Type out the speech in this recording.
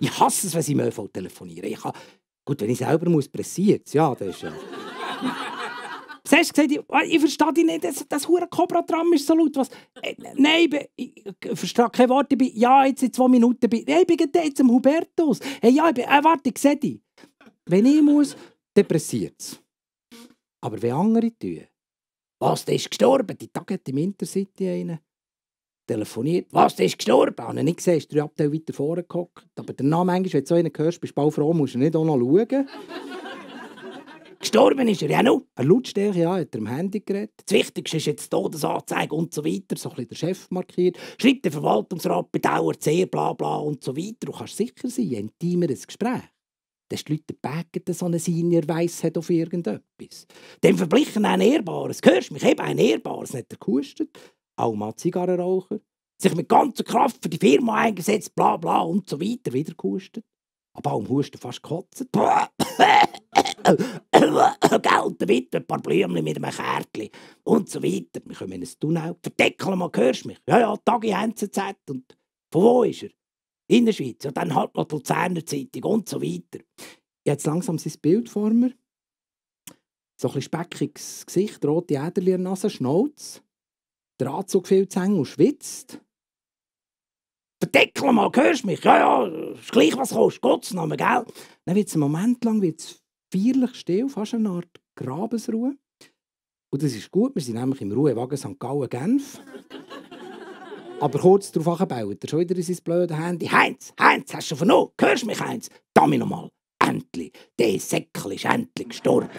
Ich hasse es, wenn sie im ÖV telefonieren. Gut, wenn ich selber muss, pressiert es. Ja, das ist ja... Was hast du gesagt? Ich verstehe dich nicht, das hure Cobra-Tram ist so laut. Was? Nein, ich verstehe kein Wort. Ja, jetzt in 2 Minuten. Ich bin jetzt am Hubertus. Hey, ja, warte, ich sehe dich. Wenn ich muss, dann pressiert es. Aber wenn andere tun, was, der ist gestorben? Die Tage hat im Intercity einen telefoniert. Was, der ist gestorben? Habe ich nicht gesehen, ist 3 Abteile weiter vorne gehockt. Aber der Name, wenn du so einen hörst, bist du bald froh, musst du nicht auch noch schauen. Gestorben ist er, ja noch. Er Lautstärke, ja, hat er am Handy geredet. Das Wichtigste ist jetzt Todesanzeige und so weiter. So ein bisschen der Chef markiert. Schreibt der Verwaltungsrat, bedauert sehr, bla bla und so weiter. Du kannst sicher sein, je intimer ein Gespräch, dass die Leute backen so eine Senior-Weissheit auf irgendetwas. Dem verblichen ein Ehrbares. Hörst du mich? Eben ein Ehrbares. Nicht er gehustet. Alma Zigarrenraucher. Sich mit ganzer Kraft für die Firma eingesetzt, bla bla und so weiter. Wieder gehustet. Aber auch im Husten fast gekotzt. Geld, damit ein paar Blümchen mit einem Kärtchen und so weiter. Wir kommen in ein Tunnel. Verdeckeln mal, hörst du mich? Ja, ja, Tag in NZZ. Und von wo ist er? In der Schweiz. Ja, dann halt noch die Luzerner Zeitung und so weiter. Ich habe jetzt langsam sein Bild vor mir. So ein bisschen speckiges Gesicht, rote Äderchen in der Nase, Schnauz. Der Anzug viel zu eng und schwitzt. Verdeckel mal, hörst du mich? Ja, ja, ist gleich was kostet, Gottes Namen, gell? Dann wird es einen Moment lang feierlich still, fast eine Art Grabesruhe. Und das ist gut, wir sind nämlich im Ruhewagen St. Gallen-Genf. Aber kurz darauf baut er schon wieder in sein blödes Handy. Heinz, hast du vernommen? Hörst du mich, Heinz? Damit nochmal, endlich, der Säckel ist endlich gestorben.